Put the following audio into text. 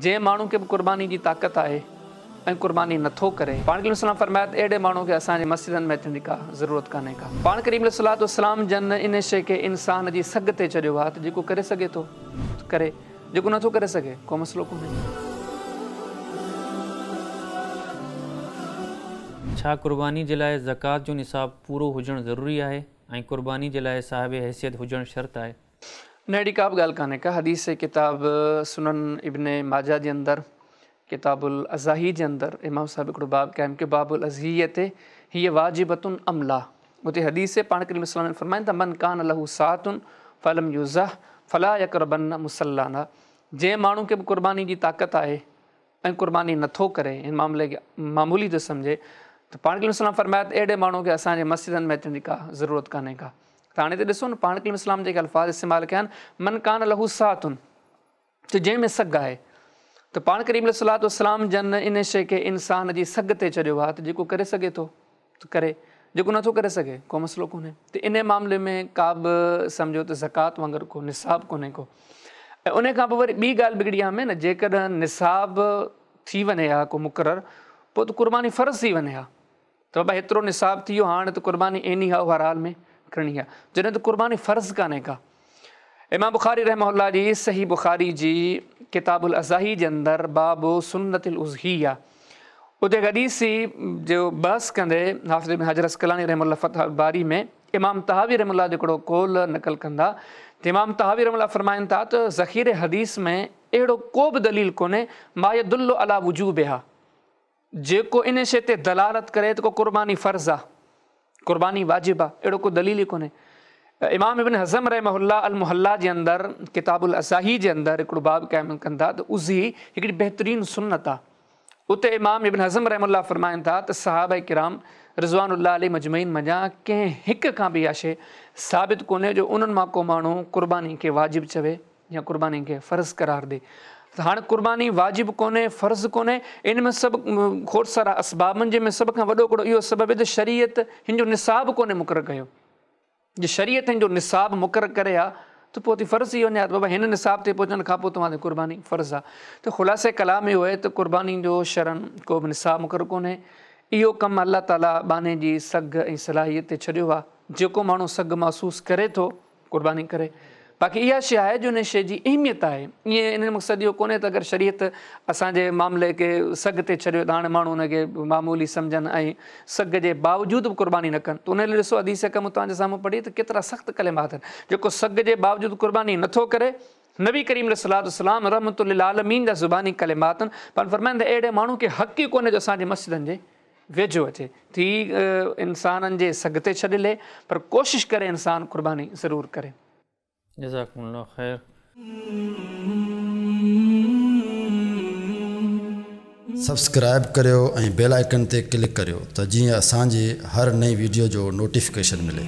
جنهن ماڻهو کي به قرباني جي طاقت آهي ۽ قرباني نٿو ڪري، پاڻ ڪريم صلعم فرمايو ته اهڙي ماڻهو کي اسان جي مسجدن ۾ اچڻ جي ڪا ضرورت ڪانهي ڪا. پاڻ ڪريم عليه الصلوة والسلام جن ان شيء کي انسان جي سگهه تي ڇڏيو آهي ته جيڪو ڪري سگهي ٿو ته ڪري، جيڪو نٿو ڪري سگهي ڪو مسئلو ڪونهي. ڇا قرباني جي لاء زڪوات جو نصاب پورو هجڻ ضروري آهي ۽ قرباني جي لاء صاحب حيثيت هجڻ شرط آهي؟ نه اهڙي ڪا به ڳالهه ڪانهي ڪا. حديث ڪتاب سنن ابن ماجه جي اندر ڪتاب الاضاحي جي اندر امام صاحب هڪڙو باب قائم ڪيو باب الاضحية هي واجبة ام لا اتي حديث پاڻ ڪريم صلي الله عليه وسلم فرمائن ٿا من ڪان له سعة فلم يضح فلا يقربن مصلانا جنهن ماڻهو کي به قرباني جي طاقت آهي ۽ قرباني نٿو ڪري هن معاملي کي معمولي ٿو سمجهي ته پاڻ ڪريم اسلام فرمايو ته اهڙي ماڻهو کي اسان جي مسجدن ۾ اچڻ جي ڪا ضرورت ڪانهي ڪا ته هاڻي ته ڏسو نه پاڻ ڪريم اسلام جيڪي الفاظ استعمال ڪيا آهن من ڪان له سعة ته جنهن ۾ سگهه آهي ته پاڻ ڪريم عليه الصلوة والسلام جن ان شيء کي انسان جي سگهه تي ڇڏيو آهي ته جيڪو ڪري سگهي ٿو ته ڪري، جيڪو نٿو ڪري سگهي ڪو مسئلو ڪونهي ته انهي معاملي ۾ ڪا به سمجهو ته زڪوات وانگر ڪو نصاب ڪونهي ڪو ۽ انهي کان پوء وري ٻي ڳالهه به هڪڙي اهم آهي نه جيڪڏهن نصاب ٿي وڃي ها ڪو مقرر پوء ته قرباني فرض ٿي وڃي ها ته بابا هيترو نصاب ٿي ويو هاڻي ته قرباني ايني هائو هر حال ۾ ڪرڻي آهي جڏهن ته قرباني فرض ڪانهي ڪا. امام بخاري رحمه الله جي صحيح بخاري جي ڪتاب الاضاحي جي اندر باب سنت الاضحيه اتي هڪ حديث جو بحث ڪندي حافظ ابن حجر عسقلاني رحمه الله فتح الباري ۾ امام طحاوي رحمه الله جو هڪڙو قول نقل ڪندا ته امام طحاوي رحمه الله فرمائن ٿا ته ذخيره حديث ۾ اهڙو ڪو به دليل ڪونهي ما يدل علي وجوبها جيڪو ان شيء تي دلالت ڪري ته ڪو قرباني فرض آ، قرباني واجب آ، اهڙو ڪو دليل ئي ڪونهي. امام ابن حزم رحمه الله المحليٰ جي اندر ڪتاب الاضاحي جي اندر هڪڙو باب قائم ڪن ٿا ته اضحي هڪڙي بهترين سنت آ. اتي امام ابن حزم رحمه الله فرمائن ٿا ته صحابه ڪرام رضوان الله عليهم اجمعين منجهان ڪنهن هڪ کان به اها شيء ثابت ڪونهي جو انهن مان ڪو ماڻهو قرباني کي واجب چوي. يا قرباني کي فرض قرار ڏي ته هاڻ قرباني واجب ڪونهي فرض ڪونهي ان ۾ سڀ کوڙ سارا اسباب آهن جنهن ۾ سڀ کان وڏو هڪڙو اهو سبب آهي ته شريعت هن جو نصاب ڪونهي مقرر ڪيو جي شريعت هن جو نصاب مقرر ڪري ها ته پوء ته فرض ٿي وڃي ها ته بابا هن نصاب تي پهچڻ کان پوء توهان تي قرباني فرض آهي ته خلاصه ڪلام اهو آهي ته قرباني جو شرعاً ڪو به نصاب مقرر ڪونهي اهو ڪم الله تعاليٰ ٻانهي جي سگهه ۽ صلاحيت تي ڇڏيو آهي جيڪو ماڻهو سگهه محسوس ڪري ٿو قرباني ڪري. باقي اها شيء آهي جو ان شيء جي اهميت آهي. ائين ان جو مقصد اهو ڪونهي ته اگر شريعت اسان جي معاملي کي سگهه تي ڇڏيو ته هاڻي ماڻهو ان کي معمولي سمجهن ۽ سگهه جي باوجود به قرباني نه ڪن ته ان لاء ڏسو حديث اڪرم توهان جي سامهون پڙهي ته ڪيترا سخت ڪلمات آهن جيڪو سگهه جي باوجود قرباني نه ٿو ڪري نبي ڪريم عليه الصلوة والسلام رحمت للعالمين جا زباني ڪلمات آهن پاڻ فرمائن ته اهڙي ماڻهو کي حق ئي ڪونهي جو اسان جي مسجدن جي ويجهو اچي ٿي انسانن جي سگهه تي ڇڏيل آهي پر ڪوشش ڪري انسان قرباني ضرور ڪري. جزاڪم الله خير. سبسڪرائيب ڪريو ۽ بيل آئيڪن تي ڪلڪ ڪريو ته جيئن اسان جي هر نئين ويڊيو جو نوٽيفڪيشن ملي.